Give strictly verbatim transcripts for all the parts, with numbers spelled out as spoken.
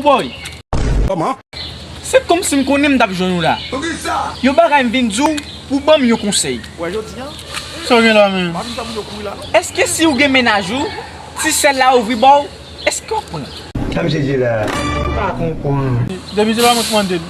Boy. Kòman? Se kòmsi m konnen m t ap jwenn ou la. Poukisa? Yon bagay m vin di w pou ban m yon konsèy. Wè jodi a? Sa w gen la menm? M pa vin sa pou yo kouri la non. Èske si w gen mennaj ou, ti sèl la ouvri ba w, èske w ap pran? Sa misye di la? M pa konprann. Depi se pa mwen k mande l.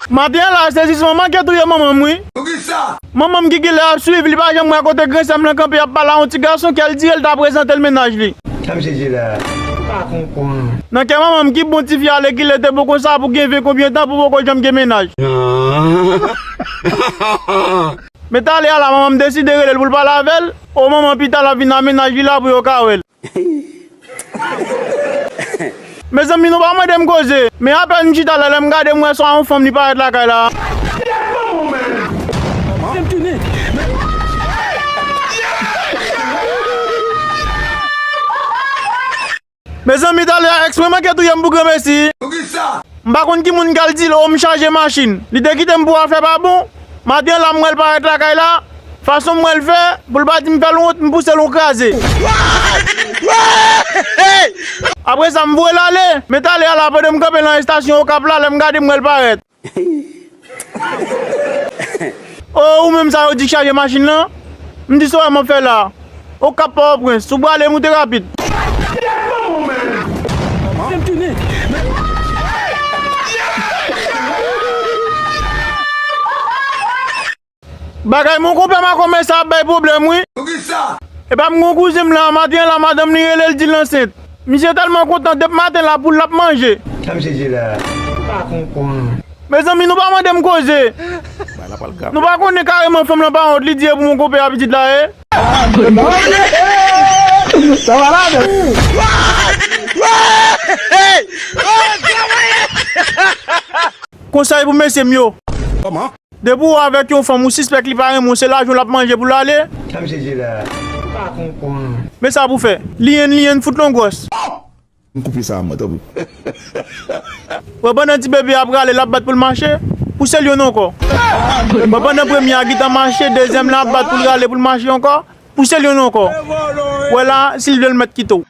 Maten an la, se jis manman k touye manman m wi. Poukisa? Manman m ki genlè ap swiv, li pa janm wè kote gran sè m lan kanpe ap pale a yon ti gason kè l di l ta prezante l mennaj li. Sa misye di la? M pa konprann. Nan kè manman m ki bon tifi ale kilè te bon konsa pou gen ven konbyen tan pou poko janm gen mennaj. Men talè a la manman m deside rele l pou l pale avè l. O manman pita l ap vin a mennaj li la pou yo ka wè l. Mezanmi, nou pa mande m koze. Men apèn m chita la, lè m gade m wè se yon fanm li parèt lakay la. Mezanmi, talè a, èks mwen manke touye m pou granmesi. Poukisa? M pa konn ki moun k al di l, o, m chaje machin. Li te kite m pou afè pa bon. Maten an la, m wè l parèt lakay la. Fason m wè l fè, pou l pa di m fè l wont, m pouse l yon kraze. Apre sa, m voye l ale. Men talè a la, pandan m kanpe nan estasyon Okap la, lè m gade, m wè l parèt. O, ou menm sa yo di k chaje machin nan? M di, sa w wè m ap fè la? Okap Pòtoprens, si w prale, moute rapid. Bagay mon konpè makomè sa ap bay pwoblèm wi. Poukisa? Epa m gon kouzen m la, maten an la, madanm li rele l di l ansent. Misye tèlman kontan, depi maten la, poul l ap manje. Sa misye di la? M pa konprann. Mezanmi, nou pa mande m koze. Bay la pral grav. Nou pa konnen kareman fanm lan pa wont, li di e pou mon konpè a pitit la ye. Sa va la menm. Konsèy pou mesye m yo. Kòman? Depi w avèk yon fanm ou sispèk li pa renmen w, se lajan w l ap manje pou l ale. Sa misye di la? M pa konprann. Men sa pou fè. Liyen, liyen, fout l yon gwòs. M koupe sa a mwen, tanpri. Wè pandan ti bebe a prale, l ap bat pou l mache, pouse l youn ankò. Wè pandan premye a gentan mache, dezyèm lan ap bat pou l rale pou l mache ankò, pouse l youn ankò. Wè la, si l vle l mèt kite w.